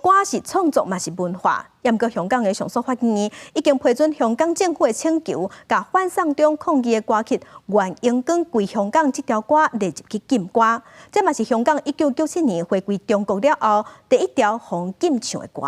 歌是創作嘛是文化。毋過香港的上訴法院已經批准香港政府的請求，共反送中抗議的歌曲《願榮光歸香港》這條歌列入去禁歌。這嘛是香港1997年回歸中國了後第一條予禁唱的歌。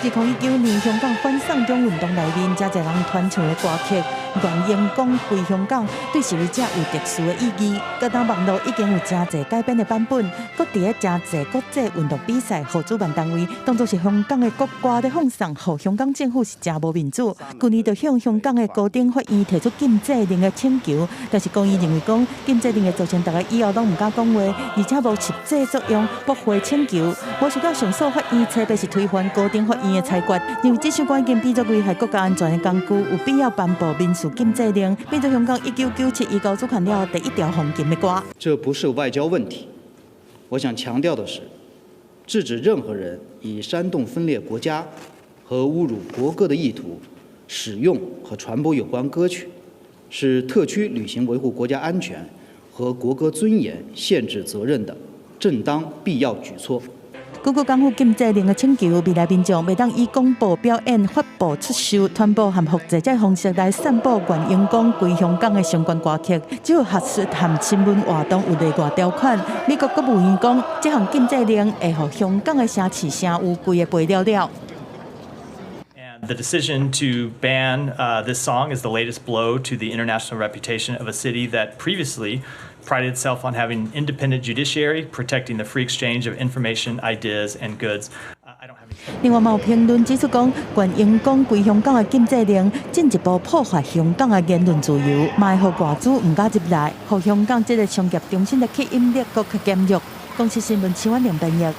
2019年香港反送中運動內面，誠濟人傳唱的歌曲《願榮光歸香港》，對示威者有特殊的意義。閣當網路已經有誠濟改編的版本，閣佇咧誠濟國際運動比賽，予主辦單位當作是香港的國歌咧放送，予香港政府是誠無面子。舊年就向香港的高等法院提出禁制令的請求，但是高院認為講禁制令會造成大家以後攏毋敢講話，而且無實際作用，駁回請求。無想到上訴法院冊閉是推翻高等法院的裁決，認為這首歌已經變作危害國家安全的工具，有必要頒布民事禁制令，變做香港1997移交主權了後第一條予禁的歌。這不是外交問題，我想強調的是，制止任何人以煽動分裂國家和侮辱國歌的意圖使用和傳播有關歌曲，是特區履行維護國家安全和國歌尊嚴憲制責任的正當必要舉措。根據港府禁制令的請求，未來民眾袂當以廣播、表演、發布、出售、傳播和複製這方式來散布願榮光歸香港的相關歌曲。只有學術和新聞活動有例外條款。美國國務院講，這項禁制令會予香港的城市聲譽規个賠了了。 The decision to ban this song is the latest blow to the international reputation of a city that previously prided itself on having an independent judiciary protecting the free exchange of information, ideas, and goods. 另外，有評論指出講，願榮光歸香港的禁制令進一步破壞香港的言論自由，嘛會予外資毋敢入來，予香港這个商業中心的吸引力閣較減弱。公視新聞徐婉玲編譯。